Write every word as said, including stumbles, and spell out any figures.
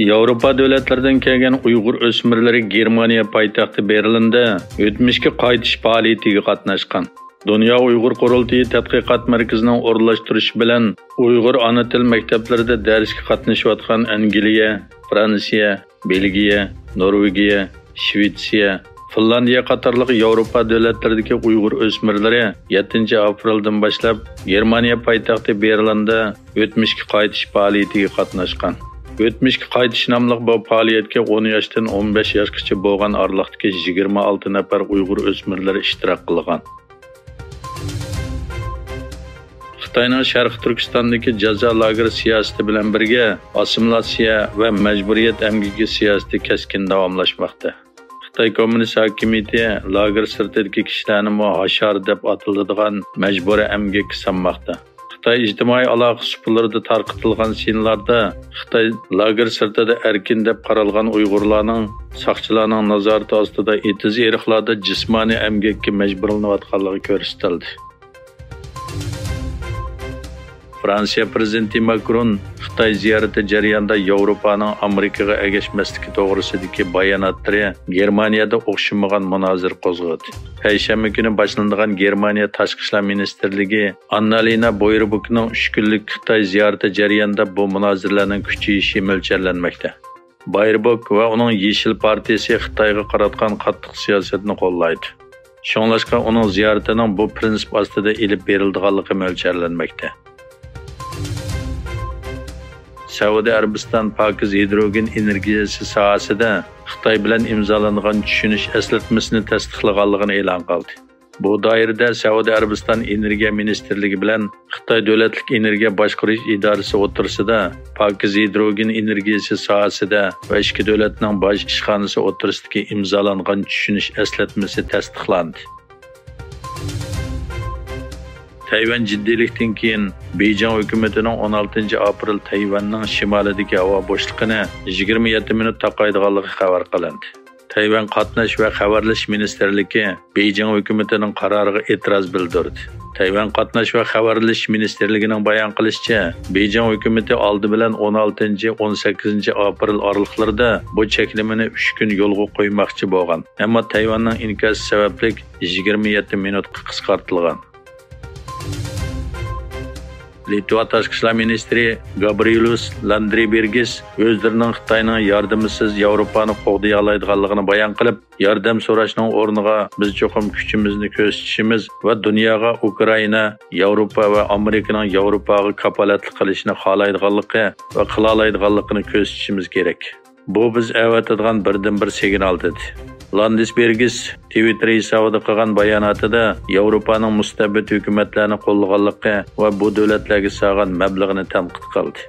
ياۋروپا دۆلەتلىرىدىن كەلگەن ئۇيغۇر ئۆسمۈرلىرى گېرمانىيە پايتەختى بېرلىندا ئۆتمۈشكە قايتىش پائالىيىتىگە قاتناشقان. دۇنيا ئۇيغۇر قۇرۇلتىيى تەتقىقات مەركىزىنىڭ ئورۇنلاشتۇرۇشى بىلەن ئۇيغۇر ئانا تىل مەكتەپلىرىدە دەرسكە قاتنىشىۋاتقان ئەنگلىيە، فرانسىيە، بېلگىيە، نورۋېگىيە، شىۋېتسىيە، فىنلاندىيە قاتارلىق ياۋروپا دۆلەتلىرىدىكى ئۇيغۇر ئۆسمۈرلىرى يەتتىنچى ئاپرېلدىن باشلاپ گېرمانىيە پايتەختى بېرلىندا ئۆتمۈشكە قايتىش پائالىيىتىگە قاتناشقان. ئۆتمۈشكە قايتىش ناملىق بۇ پائالىيەتكە ئون ياشتىن ئون بەش ياشقىچە بولغان ئارىلىقتىكى يىگىرمە ئالتە نەپەر ئۇيغۇر ئۆسمۈرلىرى ئىشتىراك قىلغان. خىتاينىڭ شەرقىي تۈركىستاندىكى جازا لاگېر سىياسىتى بىلەن بىرگە ئاسسىمىلياتسىيە ۋە مەجبۇرىيەت ئەمگىكى سىياسىتى كەسكىن داۋاملاشماقتا. خىتاي كوممۇنىست ھاكىمىيىتى لاگېر سىرتىدىكى كىشىلەرنىمۇ ھاشارا دەپ ئاتىلىدىغان مەجبۇرىي ئەمگەككە سالماقتا. خىتاي ئىجتىمائىي ئالاقە سۇپىلىرىدا تارقىتىلغان سىنلاردا خىتاي لاگېر سىرتىدا ئەركىن دەپ قارالغان ئۇيغۇرلارنىڭ ساقچىلارنىڭ نازارىتى ئاستىدا ئېتىز-ئېرىقلاردا جىسمانىي ئەمگەككە مەجبۇرلىنىۋاتقانلىقى كۆرسىتىلدى. فرانسىيە پىرېزىدېنتى ماكرون خىتاي زىيارىتى جەريانىدا ياۋروپانىڭ ئامېرىكىغا ئەگەشمەسلىكى توغرىسىدىكى باياناتلىرى گېرمانىيەدە ئوخشىمىغان مۇنازىرە قوزغىدى. پەيشەنبە كۈنى باشلىنىدىغان گېرمانىيە تاشقى ئىشلار مىنىستىرلىكى ئاننالىنا بويربۇكنىڭ ئۈچ كۈنلۈك خىتاي زىيارىتى جەريانىدا بۇ مۇنازىرىلەرنىڭ كۈچىيىشى مۆلچەرلەنمەكتە. بايربوك ۋە ئۇنىڭ يېشىل پارتىيىسى خىتايغا قاراتقان قاتتىق سىياسەتنى قوللايدۇ. شۇڭلاشقا ئۇنىڭ زىيارىتىنىڭ بۇ پىرىنسىپ ئاستىدا ئېلىپ بېرىلىدىغانلىقى مۆلچەرلەنمەكتە. سەئۇدى ئەرەبىستان پاكىز ھىدروگېن ئېنېرگىيەسى ساھەسىدە خىتاي بىلەن ئىمزالانغان چۈشىنىش ئەسلىتمىسىنى تەستىقلىغانلىقىنى ئېلان قىلدى. بۇ دائىرىدە سەئۇدى ئەرەبىستان ئېنېرگىيە مىنىستىرلىكى بىلەن خىتاي دۆلەتلىك ئېنېرگىيە باشقۇرۇش ئىدارىسى ئوتتۇرىسىدا پاكىز ھىدروگېن ئېنېرگىيەسى ساھەسىدە ۋە ئىككى دۆلەتنىڭ باش ئىشخانىسى ئوتتۇرىسىدىكى ئىمزالانغان چۈشىنىش ئەسلەتمىسى تەستىقلاندى. تەيۋەن جىددىيلىكتىن كېيىن بېيجىڭ ھۆكۈمىتىنىڭ ئون ئالتىنچى ئاپرېل تەيۋەننىڭ شىمالىدىكى ھاۋا بوشلۇقىنى يىگىرمە يەتتە مىنۇت تاقايدىغانلىقى خەۋەر قىلىندى. تەيۋەن قاتناش ۋە خەۋەرلىشىش مىنىستىرلىكى بېيجىڭ ھۆكۈمىتىنىڭ قارارىغا ئېتىراز بىلدۈردى. تەيۋەن قاتناش ۋە خەۋەرلىشىش مىنىستىرلىكىنىڭ بايان قىلىشىچە، بېيجىڭ ھۆكۈمىتى ئالدى بىلەن ئون ئالتىنچى، ئون سەككىزىنچى ئاپرېل ئارىلىقلىرىدا بۇ چەكلىمىنى ئۈچ كۈن يولغا قويماقچى بولغان، ئەمما تەيۋەننىڭ ئىنكاسى سەۋەبلىك يىگىرمە يەتتە مىنۇتقا قىسقارتىلغان. لىتۋا تاشقى ئىشلار مىنىستىرى گابرىيلۇس لاندرىبېرگىس ئۆزلىرىنىڭ خىتاينىڭ ياردىمىسىز ياۋروپانى قوغدىيالايدىغانلىقىنى بايان قىلىپ، ياردەم سوراشنىڭ ئورنىغا بىز چوقۇم كۈچىمىزنى كۆرسىتىشىمىز ۋە دۇنياغا ئۇكرائىنا، ياۋروپا ۋە ئامېرىكىنىڭ ياۋروپاغا كاپالەتلىك قىلىشىنى خالايدىغانلىقى ۋە قىلالايدىغانلىقىنى كۆرسىتىشىمىز كېرەك. بۇ بىز ئەۋەتىدىغان بىردىنبىر سىگنال، دېدى. لاندسبېرگىس تىۋىتتېر ھېسابىدا قىلغان باياناتىدا ياۋروپانىڭ مۇستەبىت ھۆكۈمەتلەرنى قوللىغانلىقى ۋە بۇ دۆلەتلەرگە سالغان مەبلىغىنى تەنقىد قىلدى.